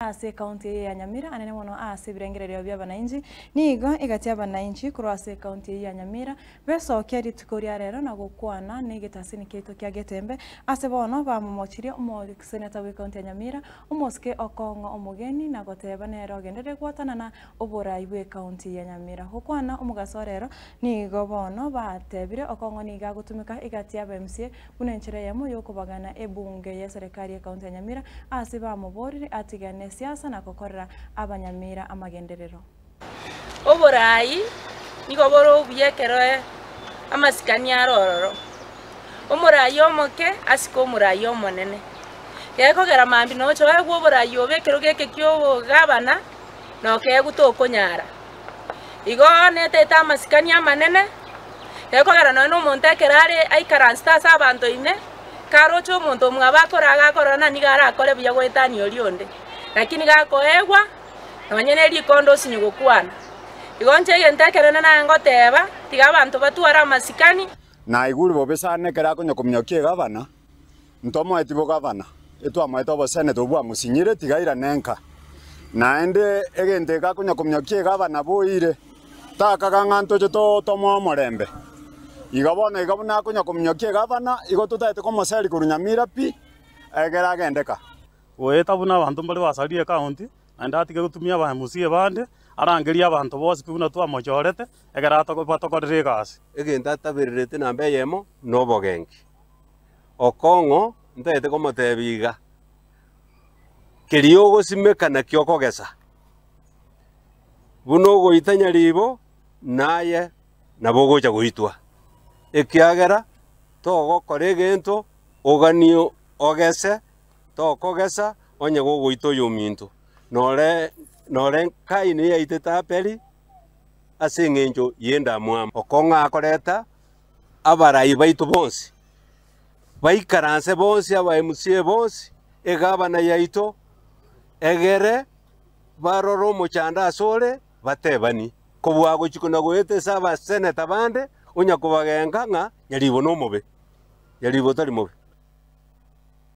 Ase ekaunti eye ya Nyamira anene mono ase ebirengererio bi'abanainchi, nigo egati y'abanainchi korwa ase ekaunti eye ya Nyamira besokia rituko ria rero na gokwana negetasini kiaito kia Getembe ase bono bamomochirie omoseneta bw'ekaunti ya Nyamira omosike okong'o omogeni na goteba nere ogenderere gwatanana oborai bw'ekaunti ya Nyamira. Gokwana omogaso orero nigo bono batebire okong'o nigo agotumeka egati y'aba MCA Buna enchera eyemo y'okobagana ebunge y'eserekari y'ekaunti ya Nyamira ase bamoborire atigane esiasa na gokorera abanyamira amagenderero. Oborai nigo bore obuya ekero amasikani are ororo, omorai omoke asike omorai omonene. Gekogera mambia nocha oegwe oborai obo ekerogo eke kia obogabana nokeegwa tokonyara. Igo netete amasikani amanene, gekogera nonya na omonto ekero are aikaransete ase abanto ime, karoche omonto omwabo akore iga akorora ng'a nigo arakore buya goetania oria onde. Lakini gakoegwa, nonye ne rikondo osinye gokwana. Igo inche egento ekenene naye ngoteba, tiga abanto batware amasikani. Naigure bobe sana ekero akonya kominyokia egavana, Ntomoeti bogavana, etwamoete oboseneta obwo bwamosinyire, tiga airane nka. Naende egento eke akonya kominyokia egavana boire, takaga ng'a ntoche tomoe omorembe. Iga bono iga buna akonya kominyokia egavana, igo totaete komoseria korwa Nyamira pi, egere agende ka. Goeta buna abanto mbare basarire ekaunti, naende atige gotumia aba MCA bande, arangerie abanto bonsi pi buna twamochorete, ekero batokorere egasi. Egento atabererete namba eyemo nobogenki. Okong'o ntagete komotebia iga, keria ogosimeka nakio okogesa, buna ogoita nyaribo, naye nabo ogocha goitwa, ekiagera togokora egento oganie ogese, tokogesa onye gogoita oyominto. Nore nore Kaini yaitete Abeli ase eng'encho y'endamwamu. Okong'o akoreta abarai baito bonsi, baikaranse bonsi aba MCA bonsi, egavana yaito, egere barore omochando asore, batebanie. Kobua gochia kona goeta ase abaseneta bande, onya kobagenka ng'a Nyaribo nomobe, Nyaribo tari mobe.